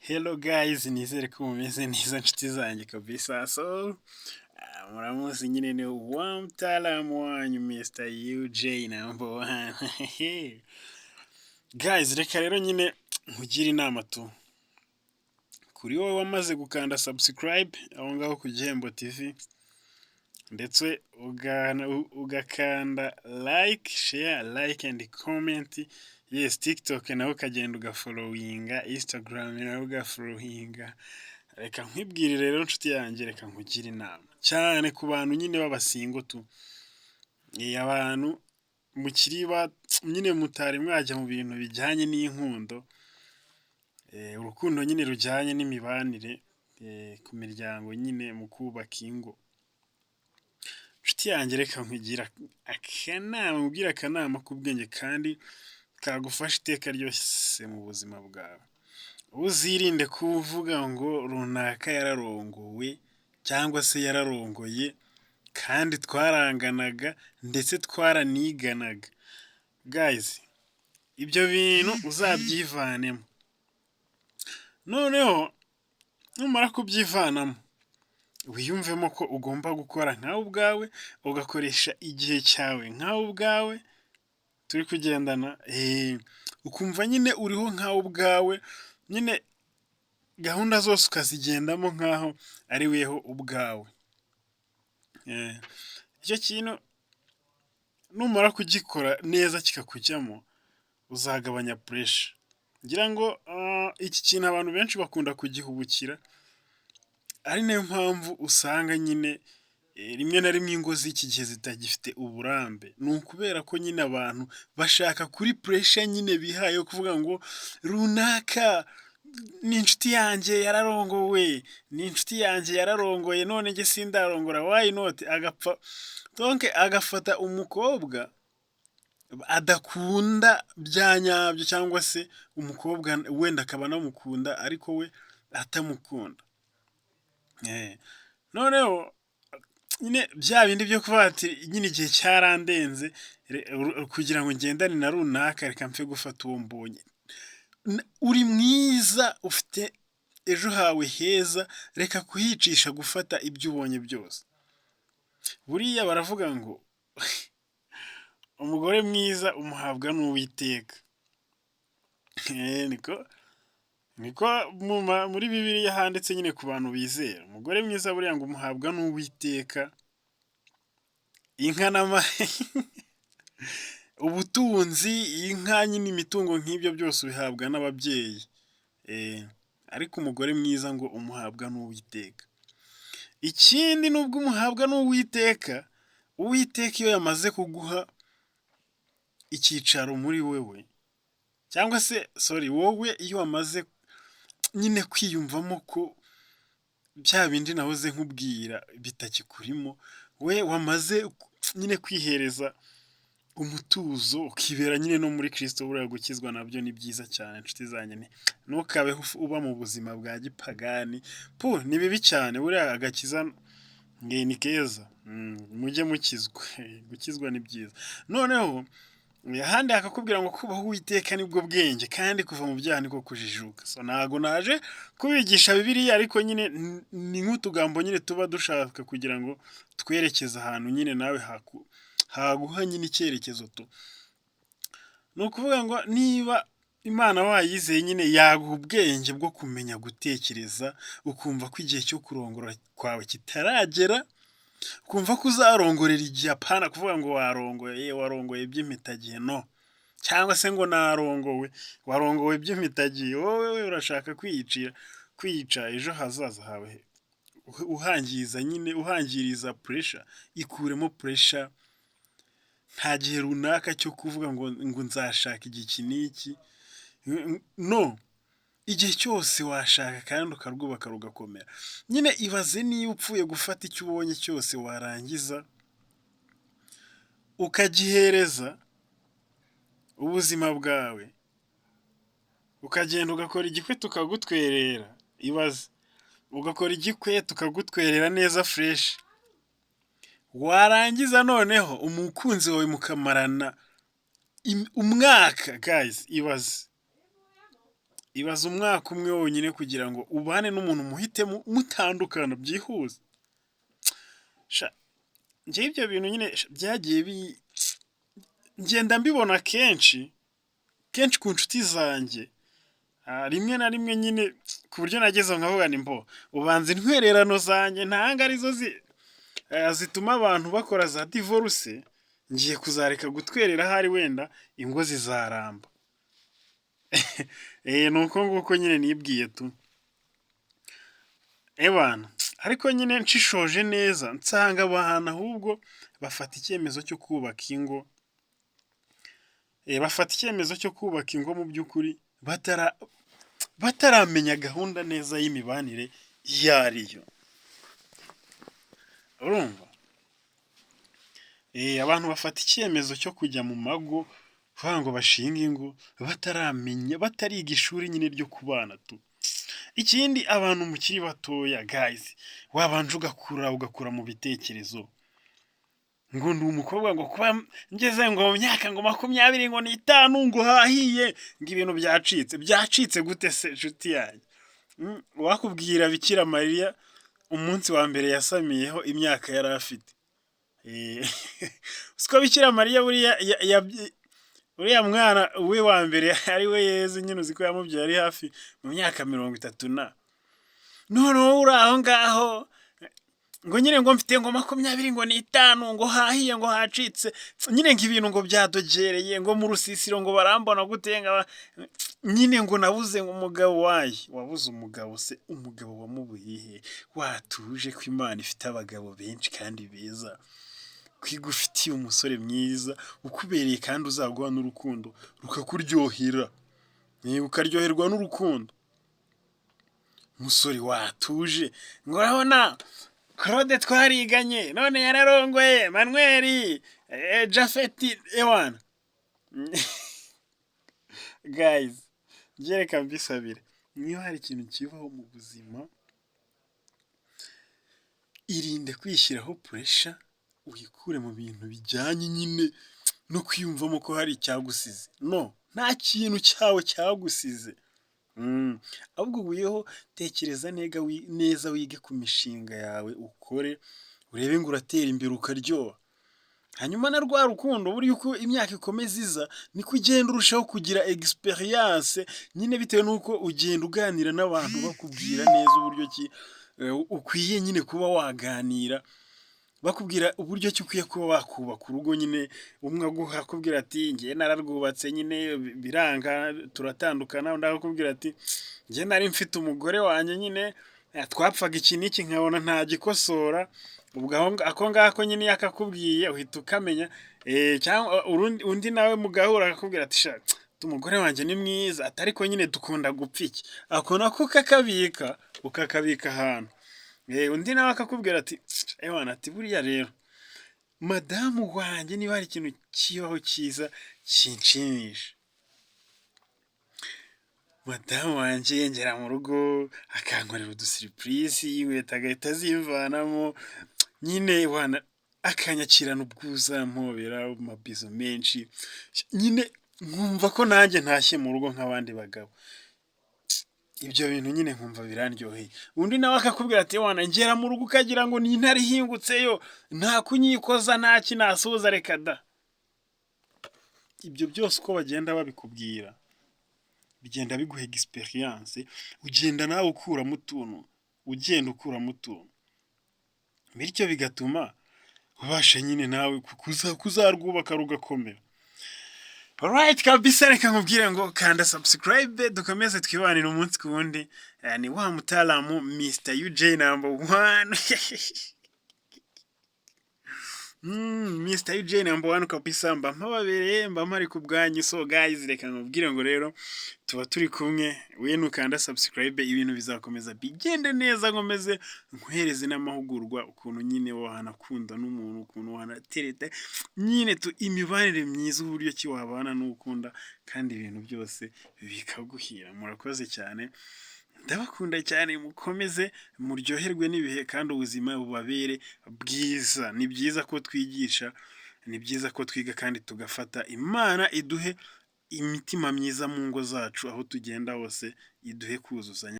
Hello guys, nizere ko mumeze neza nshuti zanjye kabisa. So muramuzi nyine, ni wa mtaalamu wanyu Mr. UJ number one. Guys, reka rero nyine nkugire inama tu. Kuri wowe wamaze gukanda subscribe aho ngaho ku Gihembo TV, ndetse ugakanda like, share, like and comment. Yes, TikTok nawe ukagenda ugafollowinga, Instagram nawe ugafollowinga. Reka nkwibwire rero nshuti yanjye, reka nkugire inama. Cyane ku bantu nyine b'abasingle tu. Abantu mukiri ba nyine mutari mwajya mu bintu bijyanye n'inkundo, urukundo nyine rujyanye n'imibanire ku miryango nyine mu kubaka ingo. Nshuti yanjye, reka nkugire akanama, nkubwire akanama k'ubwenge kandi kagufasha iteka ryose mu buzima bwawe. Uzirinde kuvuga ngo runaka yararongowe cyangwa se yararongoye kandi twaranganaga ndetse twaraniganaga. Guys, ibyo bintu uzabyivanemo. Noneho numara kubyivanamo, wiyumvemo ko ugomba gukora nkawe ubwawe, ugakoresha igihe cyawe nkawe ubwawe, turi kugendana, ukumva nyine uriho nkawe ubwawe, nyine gahunda zose ukazigendamo nkaho ari weho ubwawe. Icyo kintu numara kugikora neza kikakujyamo, uzagabanya pressure. Ngira ngo iki kintu abantu benshi bakunda kugihubukira, ari nayo mpamvu usanga nyine rimwe na rimwe ingo z'iki gihe zitagifite uburambe. Ni ukubera ko nyine abantu bashaka kuri pressure nyine bihaye yo kuvuga ngo runaka ni inshuti yanjye yararongowe, ni inshuti yanjye yararongoye, none njye sindarongora, why not? Agapfa donc agafata umukobwa adakunda bya nyabyo, cyangwa se umukobwa wenda akaba anamukunda ariko we atamukunda. Noneho nyine bya bindi byo kuvuga ati nyine igihe cyarandenze kugira ngo ngendane na runaka, reka mpfe gufata uwo mbonye. Uri mwiza, ufite ejo hawe heza, reka kuhicisha gufata ibyo ubonye byose. Buriya baravuga ngo umugore mwiza umuhabwa n'Uwiteka. Niko muri Bibiliya handitse nyine ku bantu bizera. Umugore mwiza buriya ngo umuhabwa n'Uwiteka, inka ubutunzi, inka nyine, imitungo nk'ibyo byose ubihabwa n'ababyeyi. Ariko umugore mwiza ngo umuhabwa n'Uwiteka. Ikindi, nubwo umuhabwa n'Uwiteka, Uwiteka iyo yamaze kuguha icyicaro muri wewe, cyangwa se sorry, wowe iyo wamaze nyine kwiyumvamo ko bya bindi nahoze nkubwira bitakikurimo, we wamaze nyine kwihereza umutuzo, ukibera nyine no muri Kristo, buriya gukizwa nabyo ni byiza cyane nshuti zanjye, ntukabeho uba mu buzima bwa gipagani, pu ni bibi cyane. Buriya agakiza ni keza, mujye mukizwa, gukizwa ni byiza. Noneho ahandi hakakubwira ngo kubaha Uwiteka nibwo bwenge, kandi kuva mu byaha niko kujijuka. So ntago naje kubigisha Bibiliya, ariko nyine ni nk'utugambo nyine tuba dushaka kugira ngo twerekeze ahantu nyine nawe haguha nyine icyerekezo tu. Ni ukuvuga ngo niba Imana wayizeye, nyine yaguha ubwenge bwo kumenya gutekereza, ukumva ko igihe cyo kurongora kwawe kitaragera, ukumva ko uzarongorera igihe, apana kuvuga ngo warongoye, warongoye by'impitagihe, no, cyangwa se ngo narongowe, warongowe by'impitagihe. Wowe urashaka kwiyicira, kwica ejo hazaza hawe, uhangiza nyine, uhangiriza pressure. Ikuremo pressure. Nta gihe runaka cyo kuvuga ngo nzashaka igihe iki n'iki, no, igihe cyose washaka kandi ukarwubaka rugakomera. Nyine ibaze niba upfuye gufata icyo ubonye cyose, warangiza ukagihereza ubuzima bwawe, ukagenda ugakora igikwe tukagutwerera. Ibaze ugakora igikwe tukagutwerera neza fresh, warangiza noneho umukunzi wawe mukamarana umwaka. Guys, ibaze. Ibaze umwaka umwe wonyine kugira ngo ubane n'umuntu muhite mutandukana byihuse. Sha, njyewe ibyo bintu nyine byagiye ngenda mbibona kenshi kenshi ku nshuti zanjye, rimwe na rimwe nyine ku buryo nageze aho nkavuga nti mbo ubanza intwererano zanjye ntanga arizo zituma abantu bakora za divorce, ngiye kuzareka gutwerera ahari wenda ingo zizaramba. Ni uko nguko nyine nibwiye tu. Ewana, ariko nyine nshishoje neza nsanga abantu ahubwo bafata icyemezo cyo kubaka ingo, bafata icyemezo cyo kubaka ingo mu by'ukuri bataramenya gahunda neza y'imibanire iyo ari yo. Urumva? Abantu bafata icyemezo cyo kujya mu mago, kuvuga ngo bashinge ingo, bataramenya, batariga ishuri nyine ryo kubana tu. Ikindi, abantu mukiri batoya, guys, wabanje ugakura, ugakura mu bitekerezo. Ngo ndi umukobwa, ngo kuba ngeze ngo mu myaka ngo 25 ngo hahiye, ngo ibintu byacitse. Byacitse gute se, nshuti yanjye? Uwakubwira Bikira Mariya umunsi wa mbere yasamiyeho, imyaka yari afite. Siko Bikira Mariya buriya uriya mwana we wa mbere ari we Yezu nyine, uzi ko yamubyaye ari hafi mu myaka 30 na. Noneho uri aho ngaho ngo nyine ngo mfite ngo 25 ngo hahiye, ngo hacitse nyine, ngo ibintu ngo byadogereye, ngo mu rusisiro ngo barambona gute, nyine ngo nabuze ngo umugabo wayi. Wabuze umugabo se, umugabo wamubuye he? Watuje ko Imana ifite abagabo benshi kandi beza, ko igufitiye umusore mwiza ukubereye kandi uzaguha n'urukundo rukakuryohera, ukaryoherwa n'urukundo. Musore, watuje ngo urabona Claude twariganye none yararongoye, Manuel, Jafeti, ewana. Guys, njye reka mbisabire, niba hari ikintu kibaho mu buzima, irinde kwishyiraho pressure, uyikure mu bintu bijyanye nyine no kwiyumvamo ko hari icyagusize. No, nta kintu cyawe cyagusize. Ahubwo weho tekereza neza, wige ku mishinga yawe, ukore urebe ngo uratera imbere, ukaryoha. Hanyuma na rwa rukundo, buriya uko imyaka ikomeza iza niko ugenda urushaho kugira experience nyine, bitewe n'uko ugenda uganira n'abantu bakubwira neza uburyo ki ukwiye nyine kuba waganira, bakubwira uburyo ki ukwiye kuba wakubaka urugo nyine. Umwe aguha akubwira ati: "Njye nararwubatse nyine biranga turatandukana." Undi akakubwira ati: "Njye nari mfite umugore wanjye nyine twapfaga iki n'iki nkabona ntagikosora." Ubwo ako ngako nyine iyo akakubwiye uhita ukamenya. Cyangwa undi nawe mugahura akakubwira ati: "Sha, umugore wanjye ni mwiza," ati, "ariko nyine dukunda gupfa iki." Ako nako ukakabika, ukakabika ahantu. Undi nawe akakubwira ati: "Ewana," ati, "buriya rero madamu wanjye niba hari ikintu kibaho cyiza kinshimisha, madamu wanjye ngera mu rugo akankorera udusurprise, inkweto agahita azimvanamo nyine, wana akanyakirana ubwuzu, ampobera amabizu menshi, nyine nkumva ko nanjye ntashye mu rugo nk'abandi bagabo. Ibyo bintu nyine nkumva birandyoheye." Undi nawe akakubwira ati: "Wana, ngera mu rugo ukagira ngo ni intare ihingutseyo, nta kunyikoza, nta kinasuhuza, reka da." Ibyo byose uko bagenda babikubwira bigenda biguha experience, ugenda nawe ukuramo utuntu, ugenda ukuramo utuntu, bityo bigatuma ubasha nyine nawe kuzarwubaka rugakomera. Alright kabisa, reka nkubwire ngo kanda subscribe dukomeze twibanire umunsi ku wundi. Ni wa mutaalamu Mr UJ number one. Mr UJ number one kabisa, mba mpababereye, mba mpari ku bwanyu. So guys, reka nkubwire ngo rero tuba turi kumwe, we nukanda subscribe ibintu bizakomeza bigende neza, nkomeze nkuhereze n'amahugurwa ukuntu nyine wanakunda n'umuntu, ukuntu wanatereta nyine tu imibanire myiza, uburyo ki wabana n'ukunda kandi ibintu byose bikaguhira. Murakoze cyane, ndabakunda cyane, mukomeze muryoherwe n'ibihe kandi ubuzima bubabere bwiza. Ni byiza ko twigisha, ni byiza ko twiga kandi tugafata. Imana iduhe. imitima myiza mu ngo zacu, aho tugenda hose iduhe kuzuzanya.